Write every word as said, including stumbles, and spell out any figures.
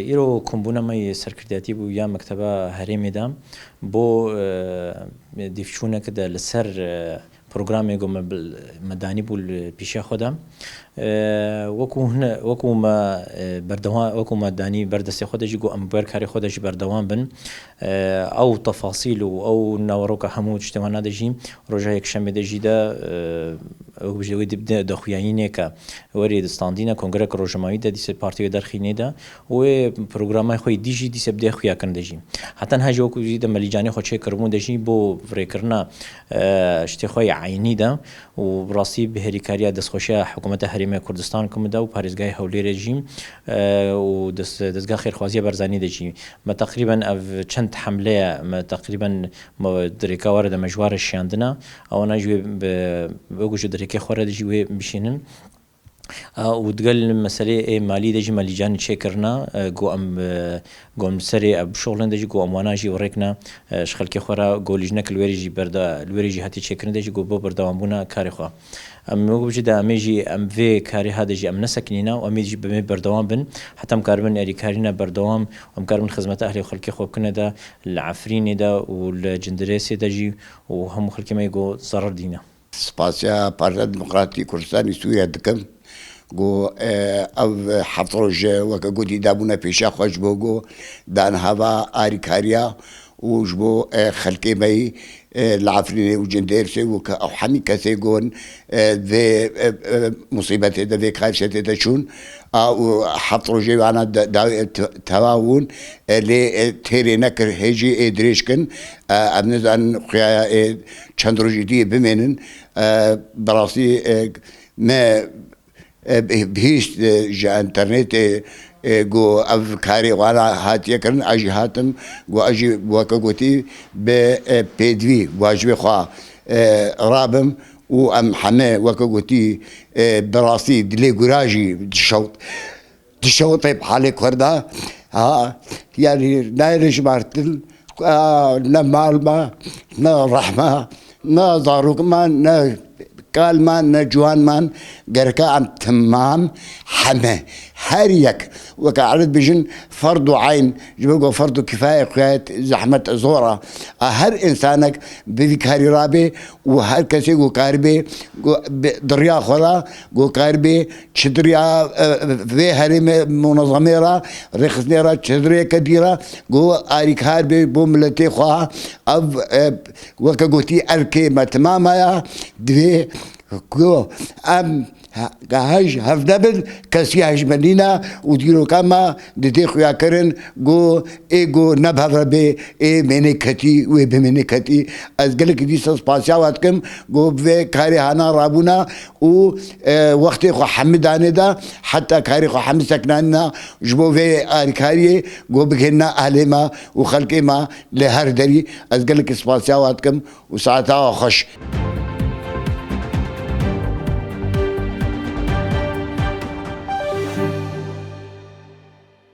Îro kombûna me yê serkirdiyatî bû ya Mekteba Herêmê de bo, e, dîvçûnek de li ser, e, programê ku me bil-, me danî bû li pîşa xwe de. E, wekû hine, wekû me, e, berdewa-, wekû me danî ber destê xwe de jî ku em ber karê xwe de jî berdewam bin. E, ew tefasîl û ew naweroka hemû tiştê wana de jî roja yekşemê de jî de, e, ew bijî wê dibde daxuyayînê ke werê di standîna kongrek rojnameyî de dîse partî wê derxînê de û wê programay xwe yê dî jî dîse bidê xuyakirin de jî. Heta niha jî wekû jî de me lîcanê xwe çêkiribûn de jî bo rêkirina, e, ştê xwe yê eynî de û bi rastî bi herîkariya destxweşiya Hikûmeta Herêmê Kurdistan K M de û parêzgahê Hewlêrê jî, e, û dest-, dezgah xêrxwaziya Barzanî de jî me teqrîben ev çend hemleye me teqrîben me di rêka were de me ji ware şiyandina. Ewana jî wê bi, wekû ji di rêkê xwe re de jî wê bişînin. A, û digel meselê ê malî de jî me lîcanê çêkirina, e, ku em, e, ku em li serê ev bişuxulin de jî ku em wana jî rêkine, e, ji xelkê xwe re ku lîjnek li wêrê jî berda-, li wêrê jî hatiye çêkirin de jî ku bo berdewambûna karê xwe. Em wek bijî de em ê jî em vê karê ha de jî em nesekinîne û em ê jî bimê berdewam bin. Heta em karibin erîkarîna berdewam û em karibin xizmeta ehlê xelkê xwe bikine de li Efrînê de û li Cindirêsê de jî û hemû xelkê me yê ku zerar dîne. Spasiya Partiya Demokratîk Kurdistanê Sûriye dikim ku, e, ev heft roj weke gotî dabûne pêşiya xwe ji bo ku danheva arîkariya û ji bo, e, xelkê me yî, e, li Efrînê û Cindirêsê û ke ew hemî kesê gon, e, vê, e, e, musîbetê de, vê karîşetê de çûn. A û heft rojê wana de, da, te-, tewa bûn, e, lê, e, têrê nekir, hê jî ê dirêj kin. E, em nizanin xuya, e, çend rojî dî bimênin. E, bi rastî, e, me, e, bih-, bihîst, e, ji înternetê, e, ku ev karê wana hatiye kirin, ez jî hatim, ku ez jî weke gotî bi, e, pêdivî wacibê xwe, e, rabim û em heme weke gotî, e, bi rastî dilê gura jî dişewt. Dişewitê bi halê Kurda, ha, yanî nayê hişmartin, a, ne mal ma, ne reh ma, ne zarok ma, ne kal ma, ne ciwan ma, gereka em temam heme, her yek, weke erd bijin, ferd û eyn, ji bo ku ferd û kifayet, xuyayet, zehmet zor e. A, her insanek bi vî karî rabê û her kesê ku karibê, ku bi, di riya xwe re, ku karibê, çi di riya, e, vê herêmê munezemê re, rêxistinê re, çi di rêyeke dî re, ku arîkar bê bo miletê xwe, ev, e, weke gotî erkê me timama ya, divê ku em he-, hej hevde bin, kesî hej me nîne û dîroka me didê xuya kirin, ku ê ku ne bi hev re bê, ê mênê ketî, wê bimênê ketî. Ez gelekî dîsa spasiya we dikim, ku bi vê karê hana rabûna û, e, wextê xwe hemî danê de, heta karê xwe hemî sekinanîna ji bo vê alîkariyê ku bigihînina ehlê me û xelkê me lê her derî. Ez gelekî spasiya we dikim û saeta we xweş.